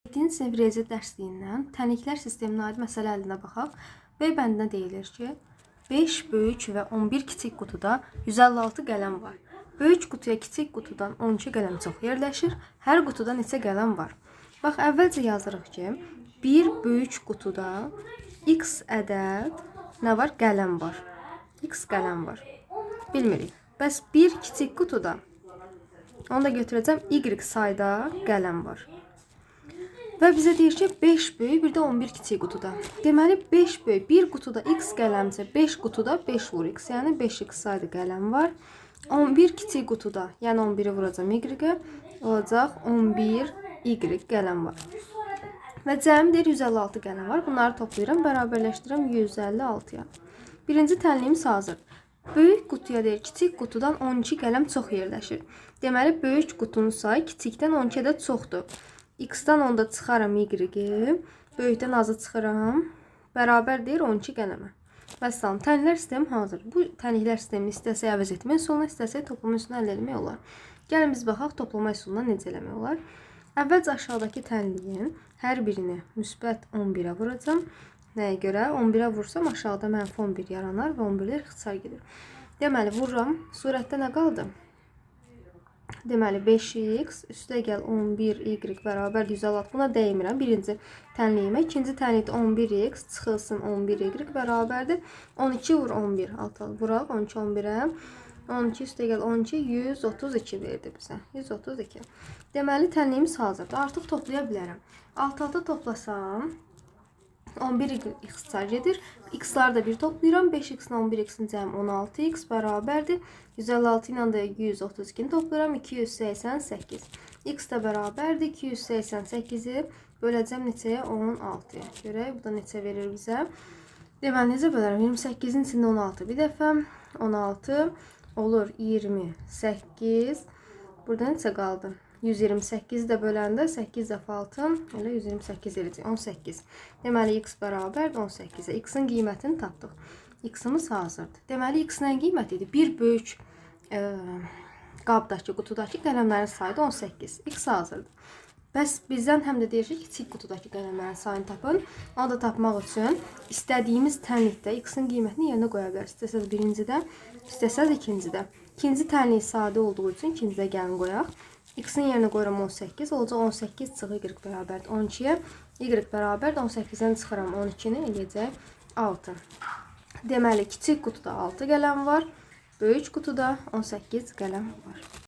7-ci sinif riyaziyyat dərsliyindən tənliklər sisteminə aid məsələ həllinə baxaq. B bəndinə deyilir ki, 5 böyük və 11 kiçik qutuda 156 qələm var. Böyük qutuya kiçik qutudan 12 qələm çox yerləşir. Hər qutuda neçə qələm var? Bax, əvvəlcə yazırıq ki, bir böyük qutuda x ədəd nə var? Qələm var. X qələm var. Bilmirik. Bəs bir kiçik qutuda, onu da götürəcəm, y sayda qələm var. Və bizə deyir ki, 5 böyük, bir də 11 kiçik qutuda. Deməli, 5 böyük, bir qutuda x qələmsə, 5 qutuda 5 vur x, yəni 5x sayda qələm var. 11 kiçik qutuda, yəni 11-i vuracam y-ə, olacaq 11y qələm var. Və cəmi deyir 156 qələm var. Bunları toplayıram, bərabərləşdirirəm 156-ya. Birinci tənliyimiz hazırdır. Böyük qutuya deyir, kiçik qutudan 12 qələm çox yerləşir. Deməli, böyük qutunun sayı kiçikdən 12 ədəd çoxdur. X-dan 10-da çıxaram y-i, böyükdən azı çıxıram. Bərabər deyir 12 qələmə. Vəssalam, tənliklər sistemi hazır. Bu tənliklər sistemini istəsək əvəz etmə üsuluna, istəsək toplama üsuluna əldə etmək olar. Gəlin biz baxaq toplama üsuluna necə eləmək olar. Əvvəlcə aşağıdakı tənliyin hər birini müsbət 11-ə vuracam. Nəyə görə? 11-ə vursam aşağıda mənfi 11 yaranar və 11-lər ixtisar gedir. Deməli, vururam. Surətdə nə qaldı? Deməli, 5x üstə gəl 11y bərabər 156. Buna dəymirəm. Birinci tənliyimə. İkinci tənlikdə 11x çıxılsın 11y bərabərdir. 12 vur 11. Alt vuraq 12 11-ə. 12 üstə gəl 12 132 verdi bizə. 132. Deməli, tənliyimiz hazırdır. Artıq toplaya bilərəm. Alt-alta toplasam 11 ixtisar gedir. X-ları da bir toplayıram. 5x ilə 11x-in cəmi 16x bərabərdir. 156 ilə də 132-ni toplayıram. 288. X də bərabərdir. 288-i böləcəm neçəyə? 16-ya. Görək, bu da neçə verir bizə? Deməli, necə bölərəm? 28-in içində 16 bir dəfə. 16 olur 28. Burada neçə qaldı? 128 də böləndə 8 dəfə 6, elə 128 eləyəcək. 18. Deməli, x bərabərdir 18-ə. X-in qiymətini tapdıq. X-imiz hazırdır. Deməli, x nəyin qiyməti idi? Bir böyük qabdakı, qutudakı qələmlərin sayı da 18. X hazırdır. Bəs bizdən həm də deyir ki, kiçik qutudakı qələmlərin sayını tapın. Onu da tapmaq üçün istədiyimiz tənlikdə x-in qiymətini yerinə qoya bilərsiniz. İstəsəz birincidə, istəsəz ikincidə. İkinci tənlik sadə olduğu üçün ikincidə gəlin qoyaq. X-in yerinə qoyuram 18. Olacaq 18 çıx y bərabərdir 12-yə. Y bərabərdir 18-dən çıxıram 12-ni, eləyəcək 6. Deməli, kiçik qutuda 6 qələm var. Böyük qutuda 18 qələm var.